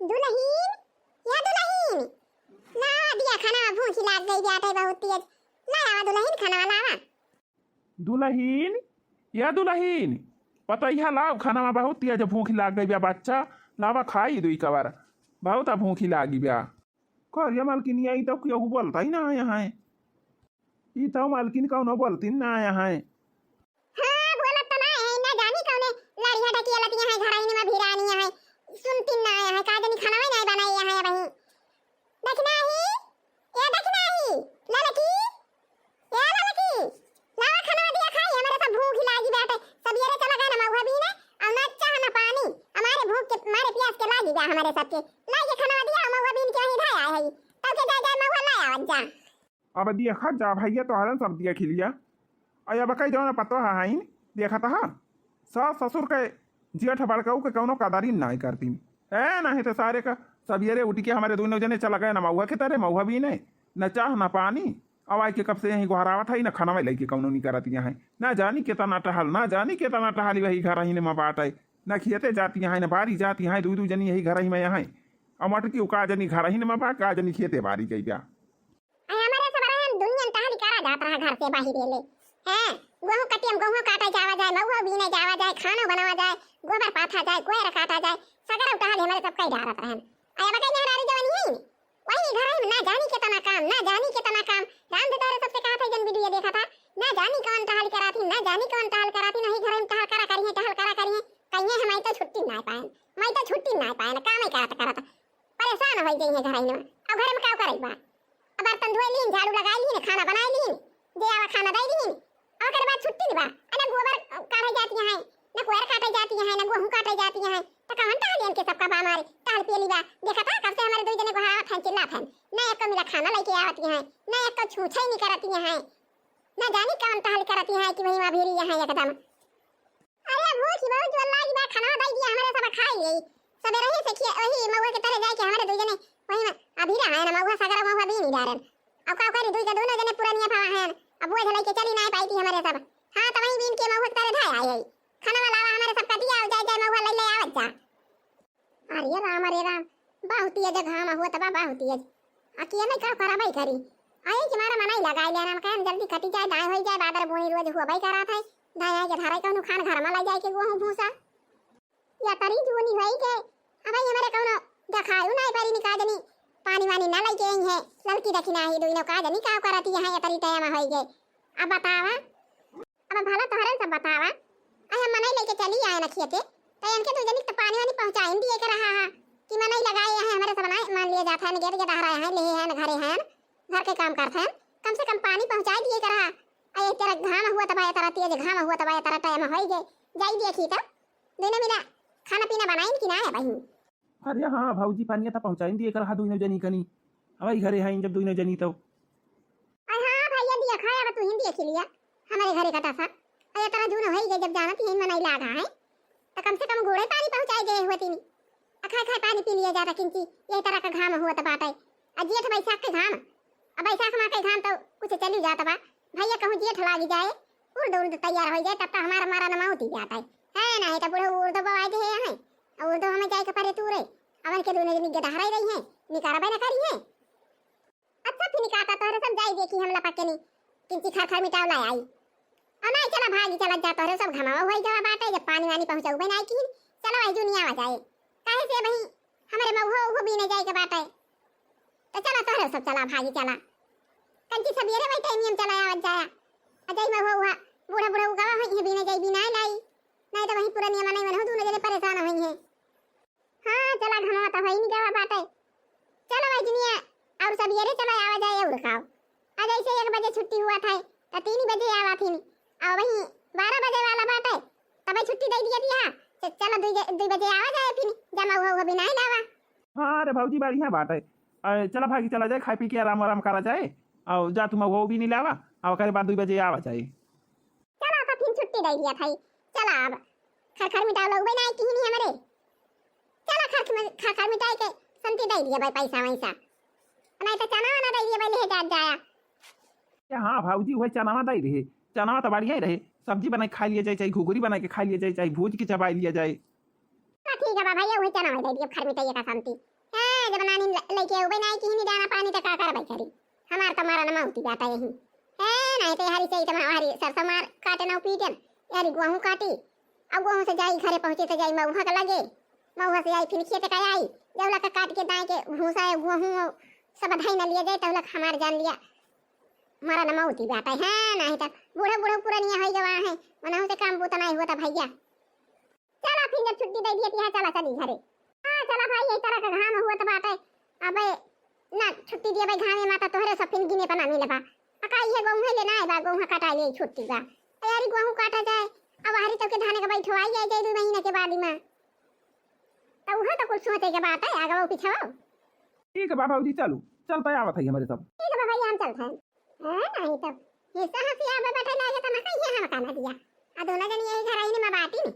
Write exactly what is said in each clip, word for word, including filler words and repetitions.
दुलहिन, या दुलहिन, लावा दिया खाना, भूख लाग गई बाटे बहुत तेज। लावा दुलहिन, खाना लावा। दुलहिन, या दुलहिन, पतैया लाव खाना, बहुत तेज भूख लाग गई बा बच्चा, लावा खाई दुई कवर, बहुत भूख लागी बा। करिया मलकिनिया, ई तो केहू बोलता ही ना है। ई तो मालकिन कौनो बोलतिन ना आया है। हाँ, बोलत तो ना है, ना जानी कौने लड़िया ढकिया लतिया है, घर ही में भिरानी है, सुनतिन ना आया है, का जानी खाना ही नहीं बनाई है अबही। दखिनाही, ए दखिनाही, ललकी, ए ललकी, लावा खाना दिया खाई, हमरे सब भूख लागी बाटे, सबेरे चला गए ना महुआ बीने, और ना चाह ना पानी, हमारे भूख के मारे प्यास के लागी बा हमारे सबके, लाइके खाना दिया, महुआ बीन के वहीं धाय आए है, तब के जाए जाए महुआ लाए आवत जा। अब देखत जा भैया, तोहरन सब देखि लिया। अय अब कई जौन पतोह हईन, देखत ह, सास ससुर के, जेठ बड़कऊ के कौनो कदरिन नाय करतीन। ए, नहीं तो सारे का सबेरे उठ के हमरे दुनो जने चला गए न महुआ के तरे, महुआ बीने, न चाह न पानी। अब आइके कब से यहीं गोहरावत है, न खाना में लइके कौनो नहीं करत यहाँ है। ना जानी केतना टहल, ना जानी केतना टहली वही घर ही में बाटे। न खेते जाती है, न बारी जाती है, दू दू जनी यही घर ही में यहाँ है। अब मटकी का जनी घर ही में बा, का जनी खेते बारी गई बा। अरे हमरे सब रहन दुनिया में टहली करा जात रहा घर से बाहिर ले। हैं, गेहूं कटियम, गेहूं काटे जावा जाए, महुआ बीने जावा जाए, खानो बनावा जाए, गोबर पाथा जाए, कोयर काटा जाए, सगरा टहली हमरे सब कई डारत रहन। अरे अब कई मेहरारू जवानी है, वही घर में ना जानी केतना काम, ना जानी केतना काम। राम दे तोरे सबसे कहा था, जन वीडियो देखा था, ना जानी कौन टहल कराती, ना जानी कौन टहल कराती, नहीं घर में टहल करा करी है, टहल करा करी है। कहीं हम आई तो छुट्टी ना पाए, मैं तो छुट्टी ना पाए, काम ही करत करत परेशान हो गई है घर में। अब घर में का करे बा? अब बर्तन धोए लीन, झाड़ू लगाए लीन, खाना बनाए लीन, जे आवा खाना दे लीन, अब ओकर बाद छुट्टी बा। अरे गोबर काटे जाती है, न कोयर काटे जाती है, न गेहूं काटे जाती है, तो कौन टहलियन के सबका बा मारे, टहल पेली बा। देखा था कब से हमारे दो जने को हाथ हैं, चिल्ला हैं, न एक को मिला खाना लेके आवती है, न एक को छूछे ही नहीं करती है, न जानी कौन टहल करती है कि वही वहाँ भीरी यहाँ एकदम। अरे भूख बहुत जोर लागी बा, खाना दे दिया हमरे सब खाई ले। सबेरे ही से खिया, वही महुआ के तरे जाए के हमरे दो जने वही में अभी रहा है ना, महुआ सगरा महुआ भी नहीं डारन। अब का करी, दुई के दोनों जने पुरनिया भावा हैं, अब वो लेके चली ना पाई थी हमरे सब। हाँ, तो वही बीन के महुआ के तरे धाय आई है। खाना वाला आवा हमरे सब कटिया, जाए जाए महुआ ले ले आवत जा। अरे राम, अरे राम, बहुत तेज घाम हुआ तबा, बहुत तेज। अकेले का करबै करी? आए के मारा मनाई लगाई लेना, हम कहन जल्दी कटी जाए, दाएं होई जाए, बादर बोनी रोज हुआ भाई करा था, दाएं आए के धारा कौनो खान घर में लग जाए के गेहूं भूसा। या तरी जूनी होई के, अब भाई हमारे कौनो देखायु नहीं परी निका जनी, पानी वानी ना लेके आई है, ललकी देखी ना ही दुइनो का जनी का करती है, या तरी टाइम होई गए। अब बतावा, अब भला तोहरन सब बतावा, अरे हम मनई लेके चली आए न खेते, त इनके दू जनी के त पानी वानी पहुँचाइन दिए के रहा हा, कि मनई लगाए हैं हमरे सब ना, मान लिया जात है, न गेद गेद हराए हैं, लेहे हैं, न घरे हैं, घर के काम करत हैं, कम से कम पानी पहुँचाए दिए के रहा। अरे तेरा घाम हुआ तबा, तेरा तेज घाम हुआ तबा, तेरा टाइम होई गए, जाई देखी त, दुइनो मिला खाना पीना बनाइन कि ना है बहिन? अरे हाँ भौजी, पानिया त पहुँचाइन दिए के रहा दुइनो जनी कनी, अब आई घरे हैं जब दुइनो जनी तो। अरे हाँ भैया, दिया खाया, अब तू ही देख लिया। हमारे घरे का तसा। अरे, इतना जून होई गए, जब जानत ही मनई लागा है, तो कम से कम गोड़े पानी पहुँचाई दे हुए तीनी। आ खाए खाए पानी पी लिया जाता किंची, यही तरह का घाम हुआ तो बाटे। आ जेठ बैसाख के घाम, अब बैसाख माह के घाम तो कुछ चली जाता बा। भैया कहूँ जेठ लागी जाए, उर्द उर्द तैयार हो जाए, तब तो हमारा मारा नमा उठी जाता है। है ना, है तो बूढ़े उर्द बवाए दे है, और उर्द हमें जाए के परे तूरे। अब इनके दोनों जनी गदहराई रही है, निकारबे न करी है। अच्छा फिर का, तोहरे सब जाई देखी हम लपक के नी किंची खर खर मिटाव ला आई। और नहीं चला भागी चला जा, तोहरे सब घमावा होई गवा बाटे, जब पानी वानी पहुँचउबे नहीं की, चला वही जुनिया आ जाए। काहे से वही हमरे महुआ उहो बीने जाए के बाटे। तो चला तोहरे सब चला भागी चला। कंची सबेरे वही टाइम हम चला आवत जाया। आ जाई महुआ उहा, बूढ़ा बूढ़ा उगावा होई है बीने जाई, बीना लाई। नहीं तो वही पुरनिया मनई मन हो, दोनों जने परेशान होई है। हाँ, चला घमवा त होई निकवा बाटे। चलो भाई दुनिया, और सबेरे चलो आवा जाए और खाओ। आ जैसे एक बजे छुट्टी हुआ था, त तीन बजे आवा थी। और वही बारह बजे वाला बाटे, तबे छुट्टी दे दिया थी। हाँ, च-, चलो दुई ज-, दुई बजे आवा जाए फिर, जमा हुआ हुआ भी नहीं लावा। हाँ रे भौजी, बढ़िया बाटे। अ, चला भागी चला जाए, खाए पी के आराम आराम करा जाए। और जा तुम वो भी नहीं लावा, और ओकरे बाद दुई बजे आवा जाए। चला, तो फिर छुट्टी दे दिया भाई। चला, अब खरखर मिटाव लोग बना किहिनी हमरे। चला, खरख में, खरखर मिटाई के संती दे दिया भाई, पैसा वैसा। नहीं तो चना वना दे दिया भाई, ले जात जाया। ए हाँ भौजी, वही चनावा दे रहे। चनावा तो बढ़िया ही रहे। सब्जी बनाई खा लिया जाए, चाहे घुघरी बनाई के खा लिया जाए, चाहे भूज के चबाई लिया जाए। का ठीक है बा भैया, वही चना वही दे दियो, खरमिटैया का शांति। हाँ, जब नानी ल-, लइके अउबे नाई किहिनी दाना पानी, त का करबै करी? हमार त मरन मौती बाटे यही। ए, नाई त हरी से, त हरी सरसों मार काटे न पीटन, हरी गोहूँ काटी। अब गोहूँ से जाई, घरे पहुँचे त जाई मउहा के लगे, मउहा से आई फिर खेत का आई, जौला का काट के दाए के भूसा है, गोहूँ सब धई न लिए जाए, तौला हमार जान लिया मरन मौती बाटे। हाँ, नाई त बूढ़ा बूढ़ा पुरनिया होई गवा है, मनहु से काम बूता नाई हुआ त भैया। चला फिर जब छुट्टी दे दिए तिहा, चला चली घरे। हाँ, चला भाई, यही तरह का घाम हुआ त बाटे। अबे ना छुट्टी दिए भाई, घामे माता तोहरे सब फिर गिने पना मिले बा। अका इहे गोहूँ ले ना आए बा, गोहूँ कटा लिए छुट्टी बा। अरे गोहूँ काटा जाए, अब हरी तब के धाने का बैठवाई जाए जाए दो महीना के बाद में। तो वह तो कुछ सोचे के बात है, आगे वो पीछे वो। ठीक है बा भौजी, चलू, चलते आवत है हमारे सब। ठीक है बा भैया, हम चलते हैं। हाँ, नहीं तो ये सहसिया बे बैठे लागे त ना कहिए हम कहना दिया। आ दोनों जनी यही घर आई में बाटी नी।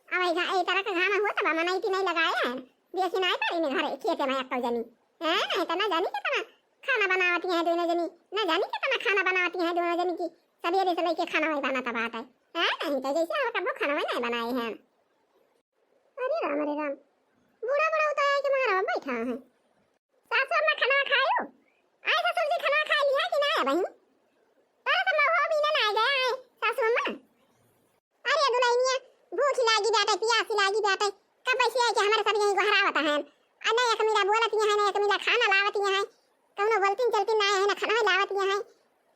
अब यही घा-, यही तरह का घाम हुआ तब मनई ती नहीं लगाए हैं। देखी नहीं पारी ने घरे खेते में एक जनी। हैं, नहीं तो ना जानी कितना खाना बनावती हैं दोनों जनी, ना जानी कितना खाना बनावती हैं दोनों जनी की। सवेरे से लेके खाना वही बनाता बात है। हैं, नहीं तो जैसे हम कबो खाना वही नहीं बनाए हैं। अरे राम, अरे राम, बूढ़ा बूढ़ा उतार के मारा बैठा है। सासू अम्मा खाना खायो? आए ससुर जी खाना खा लिया कि ना बहिन? तारा तो महुआ बीना ना आ गया है सासू अम्मा। अरे दुल्हनिया, भूख लागी बाटे, पियास लागी बाटे, कब से आके हमारे सब यहीं गोहरावत हैं। आ ना एक मिला बोलत यहाँ है, ना एक मिला खाना लावत यहाँ है, कौनो बोलतीन चलतीन ना है, ना खाना लावत यहाँ है।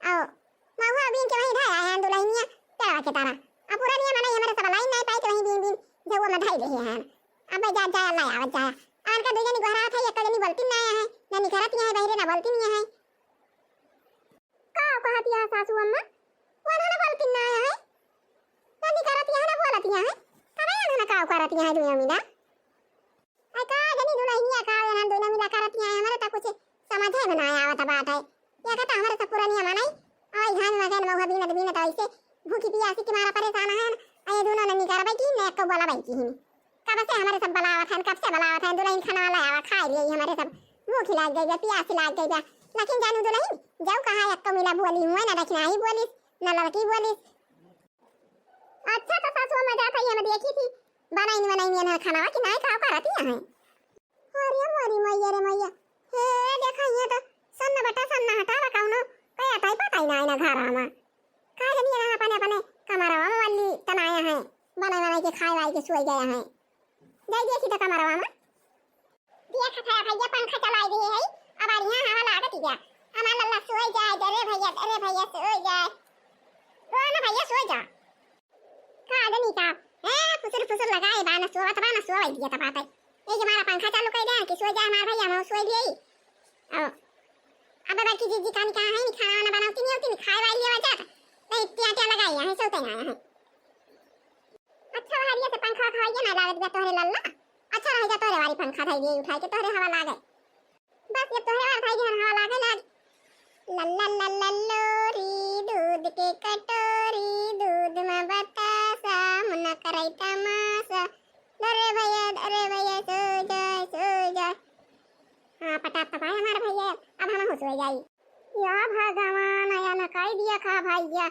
आओ, महुआ बीन के वहीं धया है दुल्हनिया, पेड़वा के तारा। अब पुरनिया मनई हमारे सब लाइन नहीं पाई तो वहीं बीन बीन जौआ में धई रहे हैं। अब जा, जा, ला आवत जा। अनका दू जनी गोहरावत है, एक जनी बोलतीन ना है, ना निकरत यहाँ है, बहिरे ना बोलतीन यहाँ है। का कहत यहाँ सासू अम्मा? वो ना बोलतीन ना है, ना निकरत यहाँ, ना बोलत यहाँ है। तब यहाँ ना का करत यहाँ दुनिया में ना? आई का जनी दुल्हनिया का एहन दुनो मिला करत यहाँ, हमरे त कुछ समझे में ना आवत बाटे। या का त हमरे सब पुरनिया मनई, आई घाम मगन महुआ बीनत बीनत ऐसे भूखी पियासी के मारा परेशान हन। आ ये दुनो न निकरबै की, न एको बोलबै की हिन। कब से हमरे सब बलावत हन, कब से बलावत हन, दुल्हन खाना वाला आवा, खाए लिए हमरे सब। भूख लाग गई बा, पियास लाग गई बा। लेकिन जानू दुल्हन, जाऊ कहाँ एको मिला बोली हुआ, न दक्षिणा ही बोलिस, न लड़की बोलिस। अच्छा, तो सासू अम्मा जात है, हम देखी थी, बनाइन, बनाइन, ये ना खाना कि नहीं खाओ करती है। अरे मोरी मैया रे मैया, हे देखा, ये तो सन्न बटा सन्न हटा रहा कौनो, कया ताई पता ही ना, ना घर आमा। का जनी ना अपने, अपने कमरवा में वाली तनाया है, बनाए, बनाए के खाए वाए के सोई गया है। जाई देखी तो कमरवा में। देखा था भैया, पंखा चलाई दिए है, अब बढ़िया हवा लागत गया। हमार लल्ला सोई जाए, अरे भैया, अरे भैया सोई जाए। ओ ना भैया सोई जा। का जनी का, ए, फुसुर फुसुर लगाए बा, ना सोवत बा, ना सोवै दिया त बात है। ए जे हमारा पंखा चालू कर दे कि सोई जाए हमार भैया, हम सोई दिए। ओ, अब बड़की जीजी कानी कहाँ है, नी खाना वाना बनावती नहीं होती, नी खाए वाली है वजह। नहीं, टिया टिया लगाई है, सोते आया है। अच्छा, हरिया से पंखा खवाइए ना, लागत बा तोहरे लल्ला। अच्छा, रह जा, तोहरे वाली पंखा धई दिए उठाई के, तोहरे हवा लागे। बस, जब तोहरे वाला भाई जहन हवा लागे लाग। लल्ला लल्ला लोरी, दूध के कटोरी, दूध में बतासा, मुन्ना कराई तमाशा। अरे भैया, अरे भैया, सो जाए, सो जाए। हाँ, पटात तो पाए हमारे भैया, अब हम हो सो जाई। या भगवान, या न कई दिया खा भैया,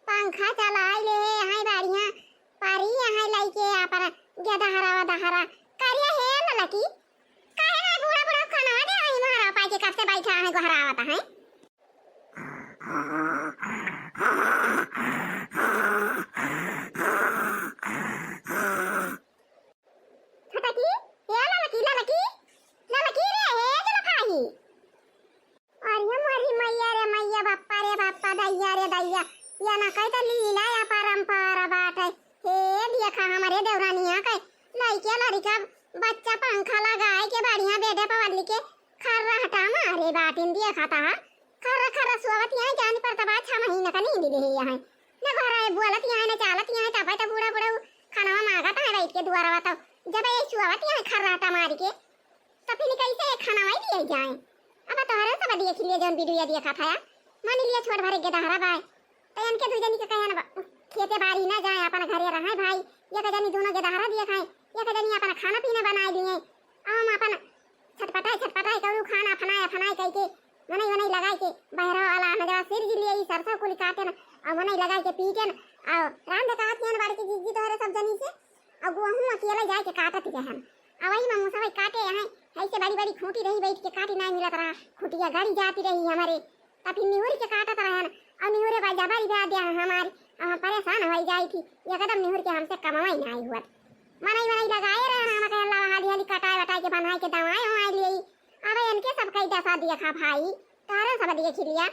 पंखा चलाई ले, हाय बढ़िया, पारी यहाँ लइके आपन गेदहरा दहरा करिया हे ललकी। काहे ना बूढ़ा बूढ़ा खाना दे, वही महाराज पाई के कब से बैठा है, गोहरावत है। छोटकी, ए ललकी, ललकी, ललकी रे, हे जलफाही। अरे मोरी मैया रे मैया, बाप्पा रे बाप्पा, दैया रे दैया, या ना कही तो लीला या परंपरा बाटे। हे देखा हमरे देवरानिया के लइके लड़िका बच्चा पंखा लगाए के बढ़िया बेडे पवली के खर्राटा मारे बाटिन, देखा ता खर्रा खर्रा सोवत यहाँ जान पर तबा छह महीना का नींद ले यहाँ। न घर बोलत यहाँ, न चालत यहाँ, तबे तो बूढ़ा बूढ़ा खानवा मांगत है बैठ के दुआरवा तो। जब ये सोवत यहाँ खर्राटा मार के तो फिर कैसे ये खाना वही दिए जाए? अब तोहरे सब देख लिए जौन वीडियो देखा था, मान लिए छोट भरे गेदहरा बाय, तो इनके दू जनी के कहे न बा-, खेते बाड़ी ना जाए, अपन घरे रहे भाई। एक जनी दोनों गेदहरा दिए खाए, एक जनी अपन खाना पीना बनाए लिए, हम अपन छटपटाए छटपटाए करू खाना फनाए फनाए कह के मनई वनई लगाए के बहरा वाला में जब सिर जिलिए ई सरसों कुली काटे न, और मनई लगाए के पीटे न, और रांधे कहा थियन बड़की जीजी तोहरे सब जनी से, गोहूँ अकेले जाइके काटत रहन। अवही में मुसवा काटे हैं, ऐसे बड़ी बड़ी खूँटी रही, बैठ के काटी नाहीं मिलत रहा, खूँटिया गड़ी जाती रही हमरे। तब फिर निहुर के काटत रहन, अउर निहुरे बा जबरी बा दिया हमारी, अब हम परेशान होइ जाई थी, एकदम निहुर के हमसे कमवइ नाहीं हुअत। मनई वनई लगाए रहन, हम कहे अल्लाह हाली हाली कटाए वटाए के बनाए के दवाए ववाए लिए। अब इनके सब कई दशा देखा भाई, तोहरे सब देख लिया।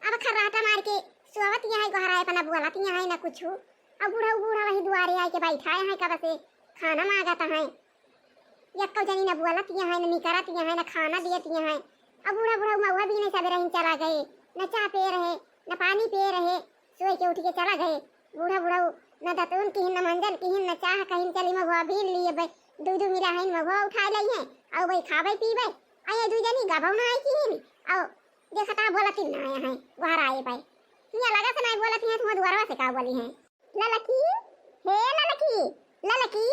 अब खर्राटा मार के सोवत यहाँ है, गोहराए अपना बोलत यहाँ है ना कुछ। अब बूढ़ा बूढ़ा वही दुआरे आइके बैठा है, कब से खाना मांगत है। यक्को जनी न बोलत यहाँ है, न निकरत यहाँ है, न खाना दियत यहाँ है। अब बूढ़ा बूढ़ा महुआ बीने सबेरहिन चला गए, न चाह पे रहे, न पानी पे रहे, सोए के उठ के चला गए। बूढ़ा बूढ़ा न दतुन किहिन, न मंजन किहिन, न चाह कहिन, चली महुआ बीन लिए बे, दू दू मिला है महुआ उठाए लई है, अउ भाई खाबे पीबे। आ ये दू जनी गभौ ना आई किहिन, अउ देखता बोलत ही ना आया है, गोहराए बे। हियाँ लगा से ना बोलत ही है, तुम दुआरवा से का बोली है? ललकी, हे ललकी, ललकी।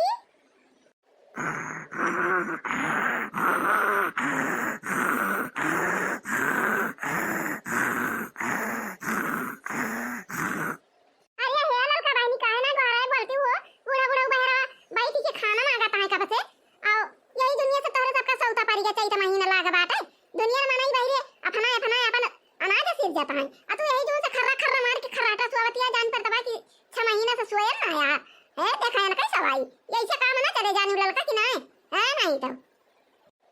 अरे हे ललका बहिनी, काहे ना गोहराए बोलती हो? बूढ़ा बूढ़ा बहरा बैठी के खाना मांगत है कब से। अउ यही दुनिया से तोहरे सबका सौता परि गया, चैत महीना लाग बाटे। दुनिया में मनई बहिरे अफना अफना अपन अनाज सिर जाता है। आ तू यही जो से खर्रा खर्रा मार के खर्राटा सोवतिया, जान पर दबा कि छह महीना से सोयल ना यार। हे देखा है ना कैसा भाई, यही से काम ना चले जानी ललका कि नहीं? है नहीं तो।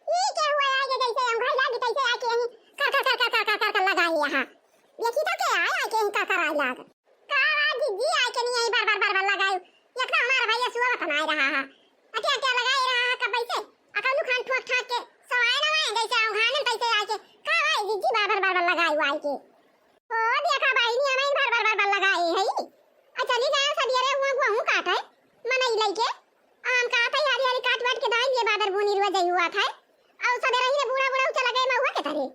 ई के हुआ आए के जैसे हम घर लागी तैसे आके यहीं कर कर कर कर कर कर कर कर लगाई यहाँ। देखी तो के आए आके यहीं कर कर आए लाग। का बा जिज्जी, आके नहीं यहीं बार बार बार बार लगाई। एक तो हमारा भैया सुबह बतना रहा है। अटे अटे लगाए रहा है कब से। अकलू खान ठोक ठाक के सवाए ना आए जैसे अवघाने तैसे आके। का बा जिज्जी बार बार बार बार लगाई आए के। ओ देखा बहिनी, हमें बार बार बार बार लगाए है। आ चली जाए सदियरे हुआ गोहूँ काटे। मनई लइके। आम का था हरी हरी काट वाट के दाई दिए बादर बूनी रुआ जई हुआ था। अउ सबेरहिने बूढ़ा बूढ़ा चला गए महुआ के तरे।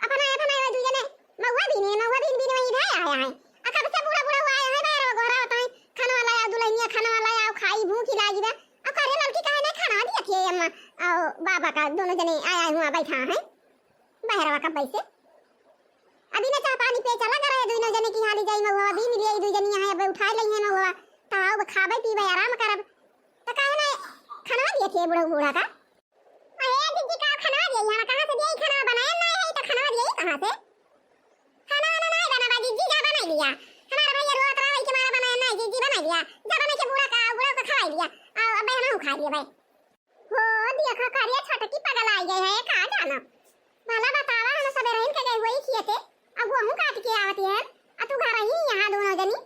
अपना अपना ये दुई जने महुआ बीने, महुआ बीन बीन वही इधर आया है। आ कब से बूढ़ा बूढ़ा हुआ आया है, बाहर गोहरा होता है, खाना वाला आओ दुल्हनिया, खाना वाला आओ, खाई भूख ही लागी बा। आ करे लड़की काहे नहीं खाना दिया थी अम्मा? आओ बाबा का दोनों जने आया हुआ बैठा है। बहरवा कब से अभी ना चाह पानी पे चला करे, दुई जने की हाली जाई महुआ, बीन लिए दुई जनी यहाँ अब उठाए लई है महुआ, तो आओ खाबे पीबे आराम करब। तो काहे ना खाना दिए थे बूढ़ा बूढ़ा का? अरे जिज्जी का खाना दिए, यहाँ कहाँ से दिए खाना? बनाया ना है तो खाना दिए कहाँ से? खाना वाना नहीं बना बा जिज्जी, जा बनाई लिया। हमारा भैया रोत रहा है कि हमारा बनाया नहीं जिज्जी, बनाई लिया। जा बना के बूढ़ा का, बूढ़ा का खवाई लिया। आओ अब हम खा लिए भाई। हो देखा करिया छोटकी पगल आई गई है का जाना। भला बतावा हम सबेरहिन के गई हुई खेते, अब गोहूँ काट के आवती है, आ तू घर ही यहाँ दोनों जनी।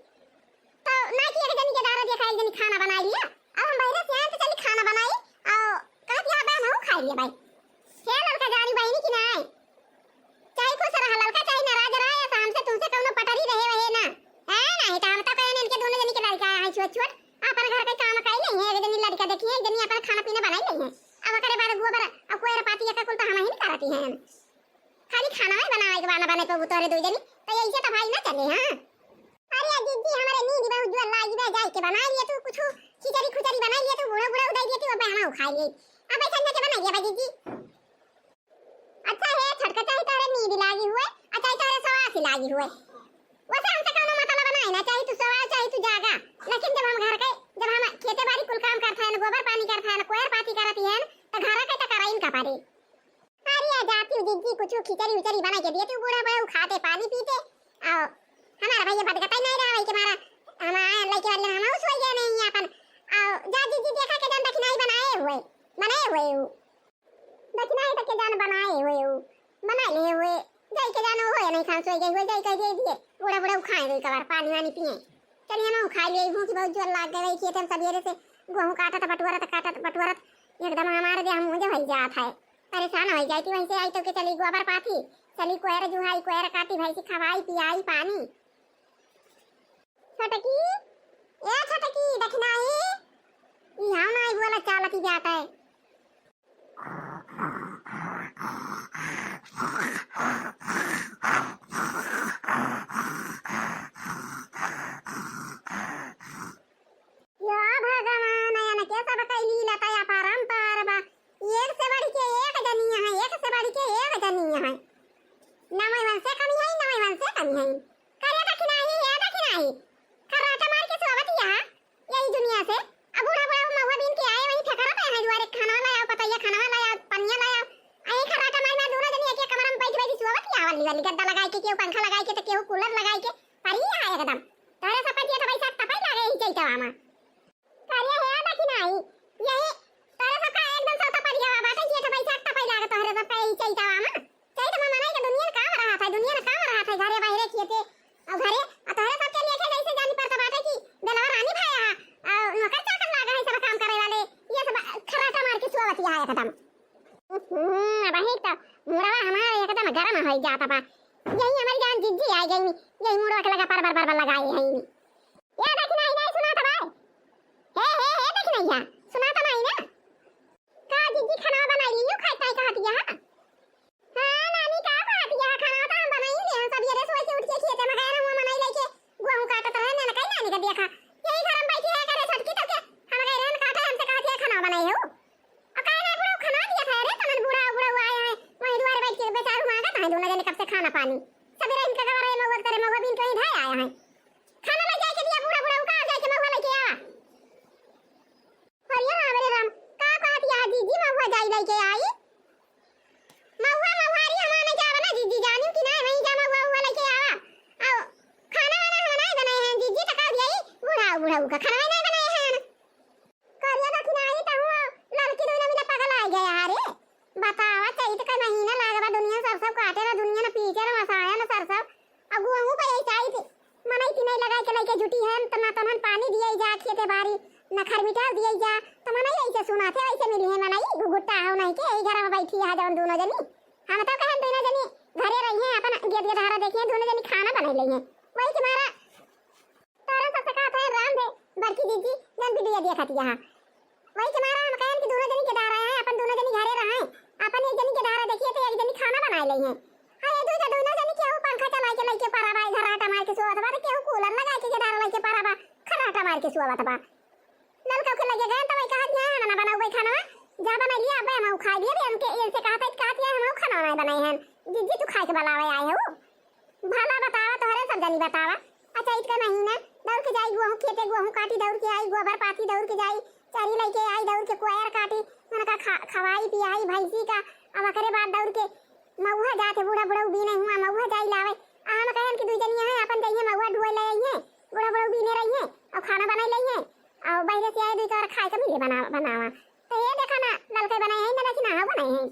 तो ना कि एक जनी के दारा देखा एक जनी खाना बनाई लिया। अब हम बहरे से आए तो चली खाना बनाई, आओ कहती आप हम खाई लिए भाई। हे ललका जानी बहिनी की ना आए। चाहे खुश रहा ललका, चाहे नाराज रहा, या शाम से तुमसे कौनो पटरी रहे वहे ना। है ना, तो हम तो कहे इनके दोनों जनी के लड़का है छोट छोट, अपन घर के काम कई नहीं है, एक जनी लड़का देखी है, एक जनी अपन खाना पीना बनाई नहीं है। अब ओकरे बाद गोबर अब कोयर पाती एक कुल तो हम ही करती हैं। खाली खाना में बनावे के बहाना बने पे तोरे दो जनी, तो यही से तो भाई ना चले। हाँ अरे जिज्जी हमारे नींद बहुत जोर लागी बा, जाए के बना लिए तू कुछ खिचड़ी खुचड़ी बना लिए तू, बूढ़ा बूढ़ा उठाई दिए तू, अब हम खा लिए। अब ऐसा के बना दिया बा जिज्जी। अच्छा है छोटका, चाहे तोरे नींद लागी हुए, आ चाहे तोरे सवासी लागी हुए, वैसे हमसे कौनो मतलब नहीं ना, चाहे तू सवा चाहे तू जागा। लेकिन जब हम घर के, जब हम खेते बाड़ी कुल काम करत हैं, गोबर पानी करत हैं, कोयर पाती करत हैं, तो घर के तो कराइन का पड़ी। अरे आ जाती हूँ जिज्जी, कुछ खिचड़ी उचड़ी बना के दिए तू, बूढ़ा बूढ़ा खाते पानी पीते। आओ हमारा भैया बदगता ही नहीं रहा भाई के मारा, हम आए लड़के वाले हम सोई गए नहीं अपन। आओ जा जिज्जी, देखा के जान दखिनाई बनाए हुए, बनाए हुए हूँ। दखिनाई तक के जान बनाए हुए हूँ, बना लिए हुए। जाई के जान हुए नहीं खान सोई गई हुए, जाई कह दे दिए बूढ़ा बूढ़ा खाए गई कबार पानी वानी पिए। चलिए हम खा लिए हूँ कि बहुत जोर लाग गए खेत में सबेरे से गोहूँ काटत बटुअरत काटत बटुअरत एकदम हमारे दे हम मुझे भई जात है। परेशान हो जाती वहीं से आई तो के चली गोबर पाथी, चली कोयर जुहाई, कोयर काटी, भैंसी खवाई पियाई पानी। छोटकी, ए छोटकी, दखिनाई, यहाँ ना बोला चालती जाता है। या भगवान, अयन के सब कैली लता या परंपर बा। एक से बढ़ के एक जनिया है, एक से बढ़ के एक जनिया है। नमय वंशे कमी है, नमय वंशे कमी है। करे दखिनाही, हे दखिनाही। खर्राटा मार के सोवत यहाँ, यही दुनिया से। अब बूढ़ा बूढ़ा महुआ वाली गद्दा लगाई के, केहू पंखा लगाई के, तो केहू कूलर लगाई के, परी है एकदम। तोहरे सब का जेठ बैसाख तपई लागे ही चैतवा में। करिया हे दखिनाई, यही तोहरे सब का एकदम सब तपई हवा बाटे, जेठ बैसाख तपई लागे तोहरे सब का यही चैतवा में। चैत में मनई के दुनिया में काम रहत है, दुनिया में काम रहत है, घरे बाहरे खेते, और घरे, और तोहरे सब के लिए के जैसे जानी पड़त बाटे कि बेलवा रानी भाई है, और नौकर चाकर लागे है सब काम करे वाले, ये सब खर्राटा मार के सुआवत है एकदम। हम्म, वही तो मुड़वा हमारे एकदम गरम हो जाता बा। यही हमारी जान जिज्जी आ गई, यही मुड़वा के लगा पर बर बर बर लगाए हैं। ये देख नहीं, नहीं सुना था भाई। हे, हे, हे, देख नहीं है, सुना था नहीं ना। का जिज्जी खाना बनाई लियो, खाई ताई कहत है? हाँ, नानी का कहत है, खाना तो हम बनाई ले, हम सब ये रे सोए के उठ के खेते में गए रहूँ, मनई लेके गुहूँ काटत रहे, ने कहीं नानी का देखा। यही घर में बैठी है, करे छोटकी तो के, हम गए रहन काटे, हमसे कहत है, खाना बनाई हो। और काहे ना बुढ़ऊ खाना दिया था रे, तमन बूढ़ा, बुढ़ऊ आए हैं, वहीं दुआरे बैठ के बेचारू मांगत हैं, दोनों जने कब से खाना पानी। सबेरे इनका गवारा ये महुआ के तरे महुआ बीन के वहीं धाए आया है। खाना ले जाके दिया बूढ़ा, बुढ़ऊ का जाके महुआ लेके आवा। अरे राम रे राम, का कहत या जीजी, महुआ जाई लेके आई? महुआ, महुआरी हमार नहीं जावा ना जीजी, जानियो कि ना, वहीं जा महुआ, महुआ लेके आवा। आओ, खाना वाना हम नहीं बनाए हैं जीजी, तो का दिया ई बूढ़ा, बुढ़ऊ का खाना नहीं बनाए हैं। करिया दखिनाई, तहु ललकी दुइना मिला पगल आई गया रे। बतावा, चैत का महीना लागबा, दुनिया सरसों काटे ना, दुनिया ना पीटे ना मसाया ना सरसों। अब गुहूँ पे यही चैत मनई तिनई लगाई के लइके जुटी है, त ना तनहन पानी दिए जा, खेते बारी ना खरमिटा दिए जा, त मनई ऐसे सुना थे, ऐसे मिली है मनई, घुघुट्टा हो नहीं के, यही घर में बैठी है जौन दोनों जनी। हम तो कहन दोनों जनी घरे रही हैं, अपन गेद गेदहारा देखिए, दोनों जनी खाना बनाई लई हैं। वही के मारा तोहरे सबसे कहत है, राम दे, बड़की जीजी, जन वीडियो देखत यहाँ। वही के मारा हम कहन कि दोनों जनी के धारा है, अपन दोनों जनी घरे रहे, अपन एक जनी के धारा देखिए तो एक जनी खाना बनाए लई है। हाँ, ये दू दोनों जनी केहू पंखा चलाए के लइके परा बा, खर्राटा मार के सोवत बा, तो केहू कूलर लगाए के धारा लइके परा बा, खर्राटा मार के सोवत बा। ललका के लगे गए तो वही कहत है, "हम ना बनाऊ भाई खाना, जा बनाई लिया, अब हम खाई लिया, हमके इनसे कहत है, कहत है, हम खाना नहीं बनाए हैं, जीजी तू खाए के बुलावे आए हो।" भला बतावा, तोहरे सब जनी बतावा। अच्छा, चैत का महीना, दौड़ के जाई, गोहूँ खेते, गोहूँ काटी, दौड़ के आई, गोबर पाथी, दौड़ के जाई, चरी लइके आई, दौड़ के कोयर काटी, उनका खा-, खवाई, पियाई भैंसी का। अब ओकरे बाद दौड़ के महुआ जात है, बूढ़ा, बुढ़ऊ बीने हुआ, महुआ जाई लावे। आ हम कहन कि दुई जनी हैं, अपन जइहे महुआ ढुए ले आई हैं, बूढ़ा, बुढ़ऊ बीने रही हैं, और खाना बनाई लई हैं, और बहरे से आए दुई तोहरा खाए के मिले बना-, बनावा। तो ये देखा ना, ललके बनाए हैं, ना कि ना बनाए हैं।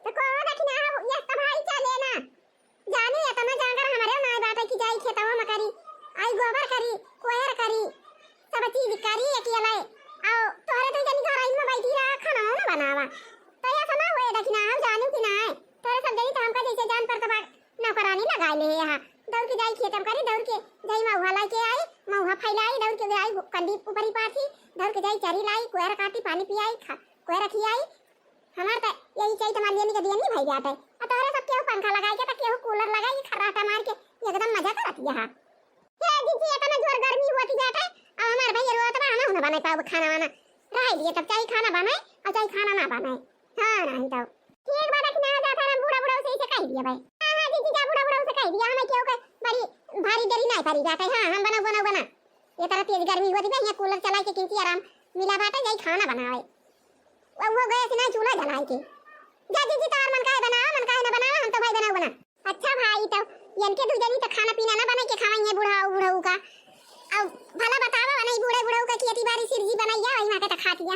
तो को देखी ना, ये सब भाई चले ना। जानी एतना जांगर हमरे नाय बाटे कि जाई खेतवा में करी, आई गोबर करी, कोयर करी, सब चीज करी अकेले। आओ, तोहरे तो जनी घर में बैठी रहा, खाना ना बनावा। तो ये सब ना हुए देखी ना, हम जानू कि ना है। तोहरे सब जनी तो हमका जैसे जान पर तबा नौकरानी लगाए ले यहाँ। दौड़ के जाई खेत में करी, दौड़ के जाई महुआ लाई के आई, महुआ फैलाई, दौड़ के जाई कंडी ऊपरी पाथी, दौड़ के जाई चरी लाई, कोयर काटी, पानी पियाई, खा-, कोयर खियाई। हमार त यही चैत मालियनी के दियनी भई बाटे। आ तोहरे सब केहू पंखा लगाई के, त केहू कूलर लगाई के, खर्राटा मार के एकदम मजा करत यहाँ। हे जीजी, एतना जोर गर्मी होती बाटे, अब हमार भैया रोत बा, हमहू ना बनाई पाउब खाना वाना। रह दिए तब, चाहे खाना बनाए और चाहे खाना ना बनाए। हाँ, नहीं तो ठीक बा, देखी ना जाता है, बूढ़ा बूढ़ा से इसे कह दिया भाई। हाँ, हाँ, जीजी जा, बूढ़ा बूढ़ा से कह दिया, हमें केहू के बड़ी भारी देरी नहीं पड़ी बाटे। हाँ, हम बनाओ, बनाओ, बना। ये तरह तेज गर्मी होती बा, यहाँ कूलर चला के किंती आराम मिला बाटे, जाई खाना बनावे। वो, वो गैस ना चूल्हा जलाए के। जा जीजी, तोहर मन काहे बनावा, मन काहे ना बनावा, हम तो भाई बनाओ बना। अच्छा भाई, तो इनके दू जनी तो खाना पीना ना बनाई के खवाई है बुढ़ाऊ, बुढ़ऊ का। अब भला बतावा, नहीं बूढ़े बुढ़ऊ का खेती बारी सिरजी बनाई है, वही माँ के तो खाती है।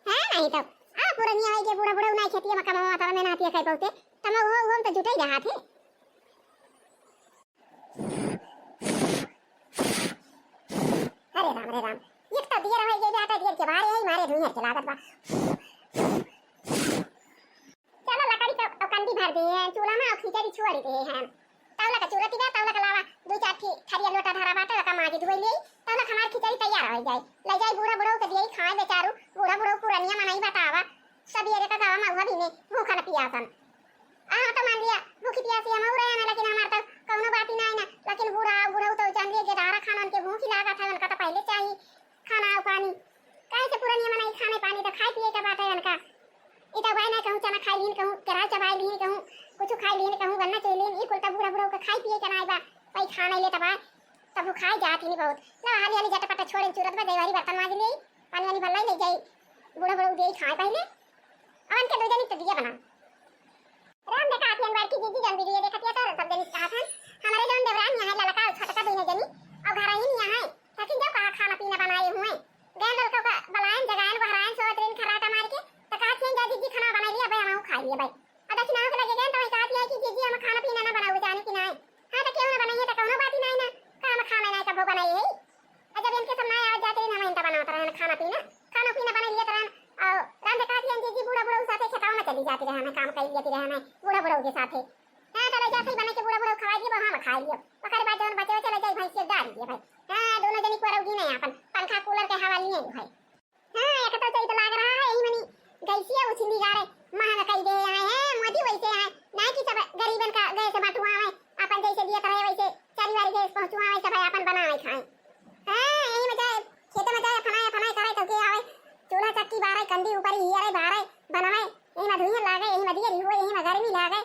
है नहीं तो, आ पुरनिया है के बूढ़ा बुढ़ऊ ना खेती में कमावा, तब में ना पिया खाई पौते, तब वो, वो हम तो जुटे रहा थे। अरे राम, अरे राम, एक तो दियर होई गई बाटे, दियर के बाहर यही मारे धुइयां के लागत बा। चलो लकड़ी तो, तो कंडी भर दिए हैं, चूल्हा में और खिचड़ी छोड़ दिए हैं। तौला का चूरती बा, तौला का लावा, दो चार ठी थरिया लोटा धरा बाटे, ओका माजी धोई लेई, तौला का हमार खिचड़ी तैयार हो जाए। ले जाई बूढ़ा बुढ़ऊ के दिए खाए बेचारू, बूढ़ा बुढ़ऊ पुरनिया मनई बतावा, सबेरे का गवा महुआ बीने, भूखन पियासन। आ, तो मान लिया, भूखी पियासी हम और रहे हैं, लेकिन हमार तो कौनो बात ही ना है ना। लेकिन बूढ़ा, बुढ़ऊ तो जान लिए, गेदारा खाना उनके भूख ही लागत है, उनका तो पहले चाहिए खाना और पानी। काहे से पुरनिया मनई खाने पानी तो खाए पिए के बात है उनका। ई तो भाई ना कहूँ चना खाई लीन, कहूँ केरा चबाई लीन, कहूँ कुछ खाई लीन, कहूँ गन्ना चोई लीन, ई कुल तो बूढ़ा, बुढ़ऊ के खाए पिए के ना बा, भाई खाने ले तब आए, तब वो खाए जात ही नहीं बहुत। ला हाली हाली झटपट छोड़े चूरत बा, देवारी बर्तन माज ले, पानी वानी भलाई ले जाई, बूढ़ा, बुढ़ऊ दे खाए पहले। अवन के दो जनी तो दिया बना। राम देखा आती अनवर की जीजी जन वीडियो ये भाई, अब दक्षिणा के लगे गए तो वही कहती है कि जीजी हम खाना पीना ना बनाओ जाने की ना है। हाँ, तो क्यों ना बनाइए, तो कौनो बात ही नहीं ना, काम खाना नहीं कबो बनाई है। और जब इनके सब ना आवे जाते हैं, हम इनका बनाते रहन खाना पीना, खाना पीना बना लिया रहन। और रांधे कहती है जीजी बूढ़ा बूढ़ा साथे खेतावा में चली जाती रहन, काम कर लेती रहन बूढ़ा बूढ़ा के साथे। हाँ, तो ले जाते ही बना के बूढ़ा बूढ़ा खवाई दिए, वहाँ में खा लियो। ओकर बाद जौन बचे बचे ले जाई भैंस के डाल दिए भाई। हाँ, दोनों जनी को रौगी नहीं, अपन पंखा कूलर के हवा लिए भाई। हाँ, एक तो चैत लाग रहा है, यही मनी गैसिया उछली जा रहे, महंग कई दे आए हैं, मोदी वैसे आए, ना कि सब गरीबन का गैस बंटुआवे, अपन जैसे दियत रहे वैसे चारी वारी गैस पहुँचुआवे, सब अपन बनावे खाए। हाँ, यही में जाए, खेते में जाए, फनाए, फनाए करे, तो के आवे, चूल्हा चक्की बारे, कंदी ऊपर ही अरे बारे, बनावे, यही में धुइयां लागे, यही में दियरी हुए, यही में गर्मी लागे।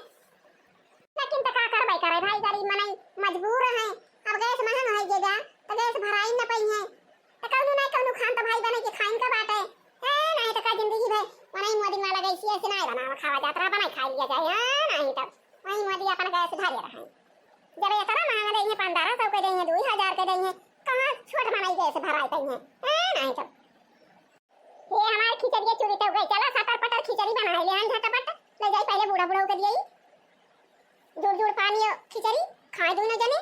लेकिन त का करबै करे भाई, गरीब मनई मजबूर हैं। अब गैस महंग होइ गया, त गैस भराई न पई है। त कौनो ना कौनो खान त भाई बने के खाइन का बाटे। ए, नहीं त का जिंदगी भर मनई मोदी वाला गैस ऐसे ना बनावा खावा जात रहा, बनाई खाई लिया जाए। हाँ, नहीं त वही मोदी अपन गैस भरे रहे। जब इतना महंगा दे हैं, पन्द्रह सौ के दे हैं, दो हजार के दे हैं, कहाँ छोट मनई गैस भराई पई है? ए, नहीं त ये हमार खिचड़िया चुरी तो गई। चला सटर पटर खिचड़ी बनाई ले, झटपट ले जाई पहले बूढ़ा बूढ़ा के दिए। जुड़ जुड़ पानी और खिचड़ी खाए दोनों जने।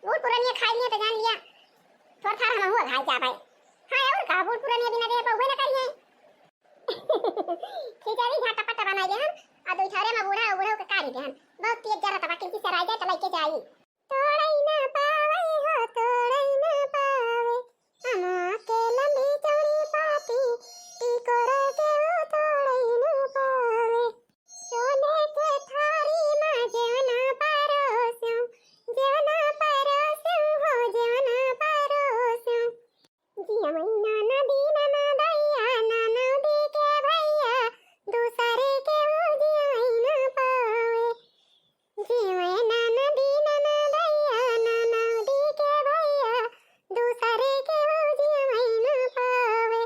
बूढ़ पुरनिया खाई लिए तो जान लिया, थोड़ा थार हम हुआ खाई जा भाई। हाँ, और का, बूढ़ पुरनिया बिना देह पर हुए ना करिए। खिचड़ी झटपट बनाई ले हम, और दो थारे में बूढ़ा बूढ़ा के काढ़ी दे हम। बहुत तेज जरा तबा किंची से राजा तो लेके जाई। तोड़ै ना पावे हो, तोड़ै ना पावे। अमवा के लंबी चौड़ी पाती, टिकोरा के हो तोड़ै ना पावे। सोने के थारी मा जेवना परोस्यो, जेवना परोस्यो हो, जेवना परोस्यो। जियवै ननदी ननदैया, ननदी के भैया, दूसरे के हो जियवै ना पावे। जियवै ननदी ननदैया, ननदी के भैया, दूसरे के हो जियवै ना पावे।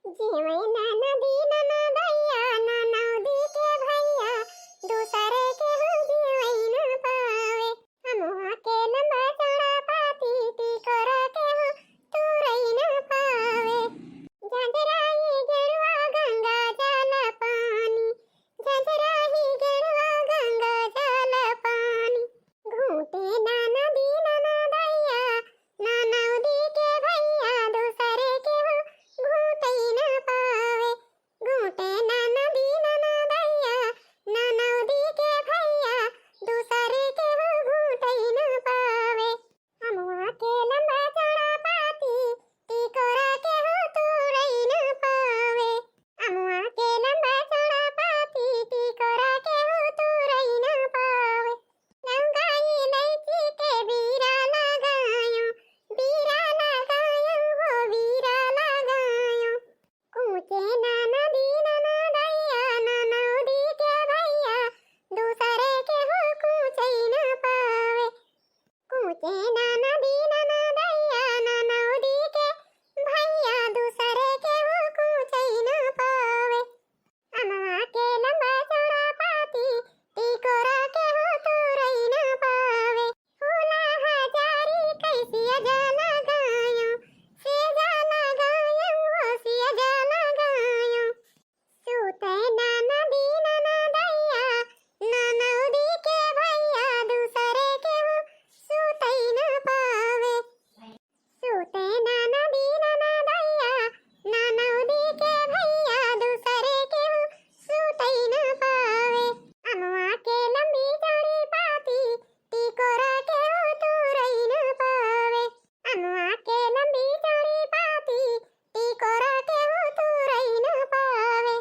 जियवै ननदी ननदैया, ननदी के भैया, दूसरे के हो जियवै ना पावे। अमवा के लंबा चौड़ा पाती, टिकोरा के हो तूरै ना पावे। झांझरा ही गेरुआ गंगा जल पानी, झांझरा ही गेरुआ गंगा जल पानी। घूटे ननदी ननदैया, ननदी के भैया, दूसरे के हो घूटै ना पावे। घूटे ननदी ननदैया, ननदी के भैया, दूसरे के हो घूटै ना पावे। अमवा के लंबा चौड़ा पाती, टिकोरा के हो तूरै ना पावे। अमवा के लंबा चौड़ा पाती, टिकोरा के हो तूरै ना पावे। लौंगा इलायची के बीरा लगायो, बीरा लगायो हो, बीरा लगायो। कूचे ननदी ननदैया, ननदी के भैया, दूसरे के हो कूचै ना पावे। कूचे ननदी ननदैया, ननदी के भैया, दूसरे के हो कूचै ना पावे। अमवा के लंबा चौड़ा पाती, टिकोरा के हो तूरै ना पावे। फूला हजारी कैसिया जा लगायो, सेजा लगायो हो, सेजा लगायो। सूते ननदी ननदैया, ननदी के भैया, दूसरे के हो सूतै ना पावे। सूते ननदी ननदैया, ननदी के भैया, दूसरे के हो सूतै ना पावे। अमवा के लंबी चौड़ी पाती, टिकोरा के हो तूरै ना पावे। अमवा के लंबी चौड़ी पाती, टिकोरा के हो तूरै ना पावे।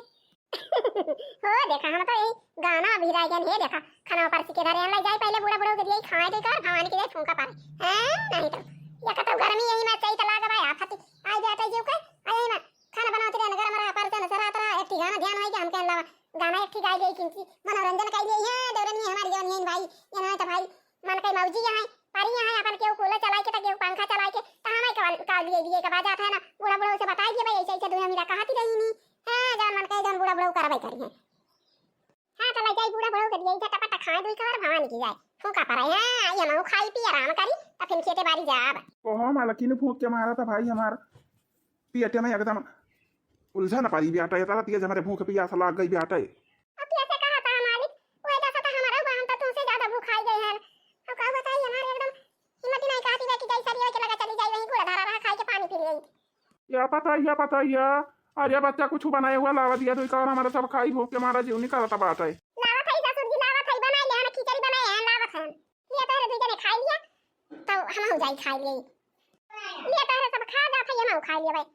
हो देखा, हम तो यही गाना अभी रह गया। हे देखा, खाना परसी के धरे, ले जाई पहले बूढ़ा बूढ़ा के दिए खाए दे कर, भवानी के जाए फूंका पारे। हैं? नहीं तो या कतौ गर्मी यही में चैत लाग भाई, आफत आई जाते जीव के। आ यही में खाना बनाते रहना, गरम रहा, परते न सरात रहा, एक ठिकाना ध्यान होई कि हमके अलावा गाना एक ठिक गाई गई, किंची मनोरंजन कई लिए हैं। देवरनी हमारी जवन यही भाई, ये ना तो भाई मन कई मौजी यहाँ है, पारी यहाँ है, अपन केहू कूलर चलाई के, तो केहू पंखा चलाई के, तो हमें का, का लिए दिए के बात जात है ना, बूढ़ा बूढ़ा से बताई दिए भाई, ऐसे ऐसे दुनिया मेरा कहती रही नहीं है, जवन मन कहे जवन बूढ़ा बूढ़ा करवाई करी है। हाँ, तो ले जाई बूढ़ा बूढ़ा के दिए, झटपट खाए दुई कवर भवानी की जाए, फूंका पड़े, हाँ, ये मऊ खाई पी आराम करी, तो फिर खेते बारी जाब। ओहो, मालकिन फूंक के मारा था भाई हमार, पियटे में एकदम उलझा न पारी बेटा, ये तारा तेज हमारे भूख पियास लाग गई बेटा। अब कैसे कहा या पतैया, पतैया, अरे बच्चा कुछ बनाए हुआ लावा दिया तो कौन हमारा सब खाई भूख के मारा जीव निकालता बाटे। लावत है ससुर जी, लावत है, बनाए ले हन, खिचड़ी बनाए हैं, लावत हैं। लिया तोहरे दुई जने खाई लिया, तो हम हो जाई खाई लिए। लिया तोहरे सब खा जात है, हम खाई लिए भाई।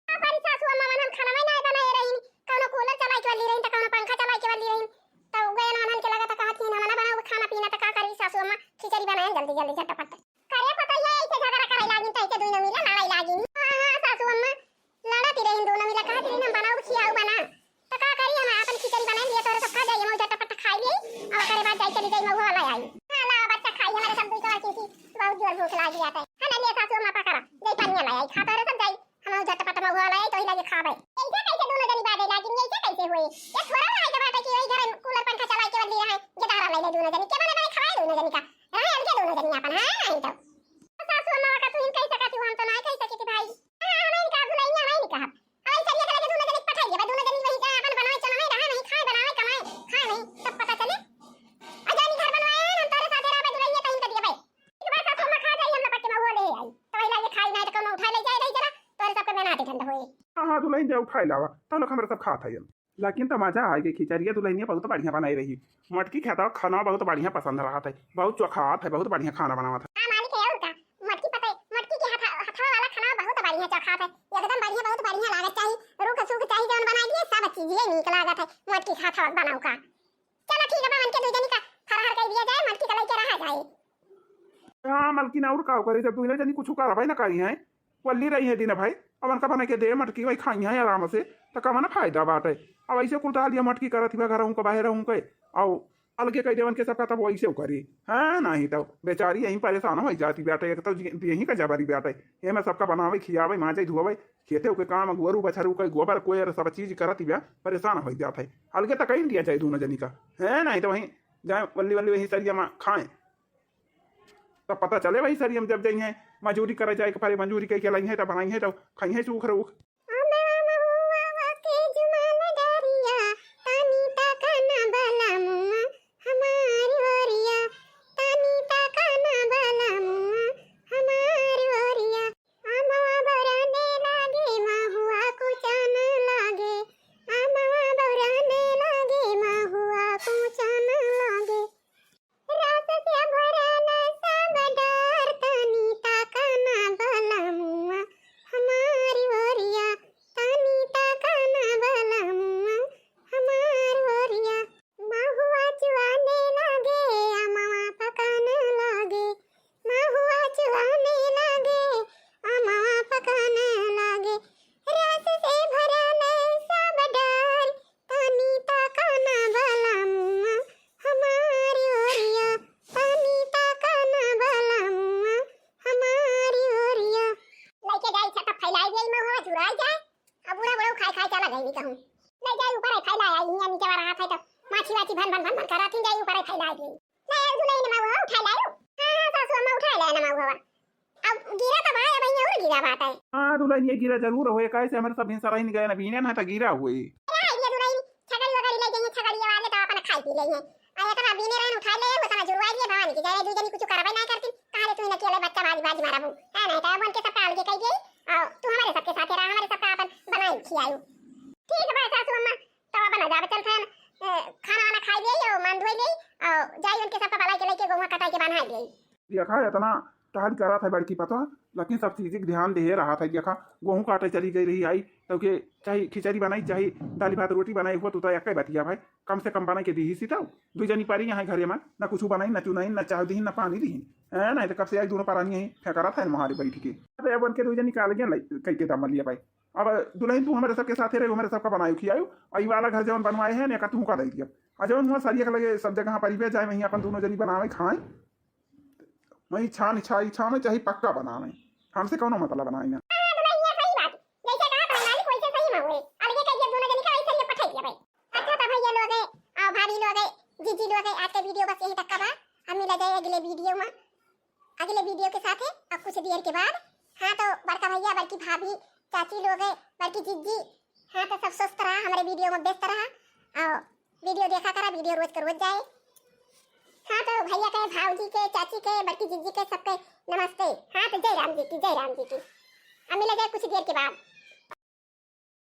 का करी सासू अम्मा, मन हम खाना में नहीं बनाए रही, कौनो कूलर चलाए के वाली रही, तो कौनो पंखा चलाए के वाली रही, तो गए ना मन के लगा तो कहत कि हम ना बनाओ खाना पीना, तो का करी सासू अम्मा, खिचड़ी बनाए जल्दी जल्दी झटपट। करे पतैया ऐसे झगड़ा करे लागिन, तो ऐसे दुई मिला लड़ाई लागिन। हाँ, हाँ, सासू अम्मा, लड़त ही रहिन दोनों मिला, कहत रहिन हम बनाओ खियाओ बना। तो का करी, हम अपन खिचड़ी बनाई लिए, तोरे सब खा जाई, हम झटपट खाई लिए, और ओकरे बाद जाई चली जाई महुआ वाला आई। हाँ, लावा बच्चा खाई, हमारे सब दुई कवा की बहुत जोर भूख लागी जाता है। हाँ, ना लिए सासू अम्मा पकड़ा, जाई पनिया लाई आई, खा तोरे सब जाई, हम झटपट महुआ वाला आई, तो ही लागे खाबे। ऐसे कैसे दोनों जनी बाजे लागिन, ऐसे कैसे हुए? ये थोड़ा ना है बात है कि वही घर कूलर पंखा चला के बदली रहे, ये दारा ले ले दोनों जनी, के बने बने खवाए दोनों जनी का, रहे अलगे दोनों जनी अपन, हाँ, नहीं तो। सासू अम्मा का तू इन कह सकती हो, हम तो ना कह सकती भाई। हाँ, हम इनका दुल्हनिया हम नहीं कहब। अब ऐसे लिए लगे दोनों जनी पठाई देबे, दोनों जनी वही जा अपन बनावे चलो, वही रहा नहीं, खाए बनावे, कमाए, खाए नहीं, तब पता चले। आ जानी घर बनवाए हैं, हम तोरे साथे रहबे, दुल्हनिया तहीं कर देबे। एक बार सासू अम्मा खा जाई, हम लपट के महुआ ले आई। तो वही लागे खाई नहीं तो कौनो उठाए ले जाए, रही जरा, तोरे सबके मेहनत ठंड होए। हाँ, हाँ, दुल्हन जा उठाए लावा, तब लोग हमारे सब खात है। लेकिन तो मजा आ गई खिचड़िया दुल्हनिया बहुत बढ़िया बनाई रही। मटकी खाता खाना बहुत बढ़िया पसंद रहा था, बहुत चोखात है, बहुत बढ़िया खाना बनावा था। हाँ मालिक है, और का? मटकी पते, मटकी के हथा-, हथवा वाला खाना बहुत बढ़िया चोखात है, एकदम बढ़िया, बहुत बढ़िया लागत चाही। रूख सूख चाही जौन बनाई दिए, सब चीज ये नीक लागत है मटकी के हथवा बनाऊ का। चलो ठीक है, बा, मन के दुई जनी का फरहर कर दिया जाए, मटकी का लइके रहा जाए। हाँ मलकिन, और का करे, जब दुइने जनी कुछ करबे ना करी हैं, वल्ली रही है दिन भाई, अब उनका बना के दे मटकी, वही खाई हैं आराम से, तो कमा ना फायदा बाटे। अब ऐसे कुल तो हालिया मटकी करत हुआ घर उनका बाहर उनके, और अलगे कह देवन के सबका, तब वैसे करी। हाँ, नहीं तो बेचारी यहीं परेशान हो जाती बाटे, एक तो जी-, यहीं का जबरी बाटे, ये में सबका बनावे, खियावे, माजे, धोवे, खेते के काम, गोरू बछरू के गोबर कोयर सब चीज करत बा, परेशान हो जात है। अलगे तो कहीं दिया जाए दोनों जनी का, है नहीं तो वहीं जाए वल्ली वल्ली वहीं सरिया में खाएं। तब पता चले वही सरिया में जब जइहें मजूरी करे जाए के परे, मजूरी कइके लइहें तब बनाइहें तब खइहें सूख रूख। अमवा महुआ के जुमाल डारिया, तनी तका ना बलमुआ हमार ओरिया, तनी तका ना बलमुआ हमार ओरिया। अमवा बरने लागे, महुआ कुचन लागे, अमवा बरने लागे, महुआ कुचन लागे। रस से भरल सब डार, तनी तका ना बलमुआ हमार ओरिया, तनी तका ना बलमुआ हमार ओरिया। महुआ चुआने लागे, अमवा पकाने लागे। महुआ चुआने लागे, अमवा पकाने लागे। रस से भरल सब डार, तनी तका ना बलमुआ हमार ओरिया, तनी तका ना बलमुआ हमार ओरिया। लइके जाई छत फैलाई देई, महुआ झुराई जाए। अब बूढ़ा बूढ़ा खाए खाए चला गई कहूँ। ले जाए ऊपर है फैला आई, हियाँ नीचे वाला हाथ है तो माछी वाछी भन भन भन भन करा थी, जाए ऊपर है फैला आई। ले आऊ दुल्हन महुआ उठा लायो। हाँ, हाँ, सासू अम्मा उठा ले ना महुआ। अब गिरा तो भाई, अब यहाँ और गिरा बात है। हाँ, दुल्हन ये गिरा जरूर होए, काहे से हमारे सब हिंसा रही गए ना, बीने ना तो गिरा हुए। अरे, ये दुल्हन छगड़ी वगड़ी ले जाइए, छगड़ी वाले तो अपना खाई पी ले हैं। अरे, इतना बीने रहन उठा ले, उतना जुड़वा दिए भवानी की जय, दू जनी कुछ करबे ना करती, कहाँ ले तू इन्हें अकेले बच्चा बाजी बाजी मारा बू। है नहीं तो अब उनके सबका अलगे कह गई, और तू हमारे सबके साथ रहा, हमारे सबका अपन बनाई खियायू। ठीक है भाई सासू अम्मा, तो अपन जाबे चलते हैं, ए, खाना वाना खाई ले, और मान धोई ले, और जाई उनके सबका बलाई के लेके गोहुआ कटाई के बन्हाई ले। देखा, इतना टहल करत है बड़की पतवा, लेकिन सब चीज के ध्यान दे रहा था। देखा, गोहूँ काटे चली गई रही आई, तो के चाहे खिचड़ी बनाई, चाहे दाल भात रोटी बनाई, हुआ तो, तो एक बतिया भाई, कम से कम बना के दी ही सी तो। दू जनी परी यहाँ घरे में, ना कुछ बनाई, ना चुनाई, ना चाय दीही, ना पानी दीही, हैं? नहीं तो कब से आई दोनों परानी यहीं फेंकरा था हमारे बैठ के। अरे अब उनके दू जनी का लगे लाई, कह के दम लिया भाई। अब दुल्हन तू हमारे सबके साथे रहे, हमारे सबका बनायो खियायो, और ई वाला घर जवन बनवाए हैं, ना का तू का दे दिया। और जवन हुआ सरिया के लगे सब जगह परिवे जाए, वहीं अपन दोनों जनी बनावे खाए। वही छान छाई छावे चाहे पक्का बनावे, हमसे कौनो मतलब बनाए ना। हाँ, दुल्हनिया सही बात। जैसे कहा था मालिक वैसे सही में हुए। अलगे कहिए दोनों जनी का ऐसे ये पठाई दिया भाई। अच्छा तो भैया लोग हैं, और भाभी लोग हैं, जीजी लोग हैं, आज का वीडियो बस यहीं तक का बा। हम मिला जाए अगले वीडियो में। अगले वीडियो के साथ है और कुछ देर के बाद। हाँ तो बड़का भैया, बड़की भाभी, चाची लोग हैं, बड़की जीजी, हाँ तो सब स्वस्थ रहा, हमारे वीडियो में व्यस्त रहा और वीडियो देखा करा, वीडियो रोज के रोज जाए। हाँ तो भैया के, भाऊजी के, चाची के, बड़की जीजी के, सबके नमस्ते। हाँ तो जय राम जी की, जय राम जी की। अब मिला जाए कुछ देर के बाद।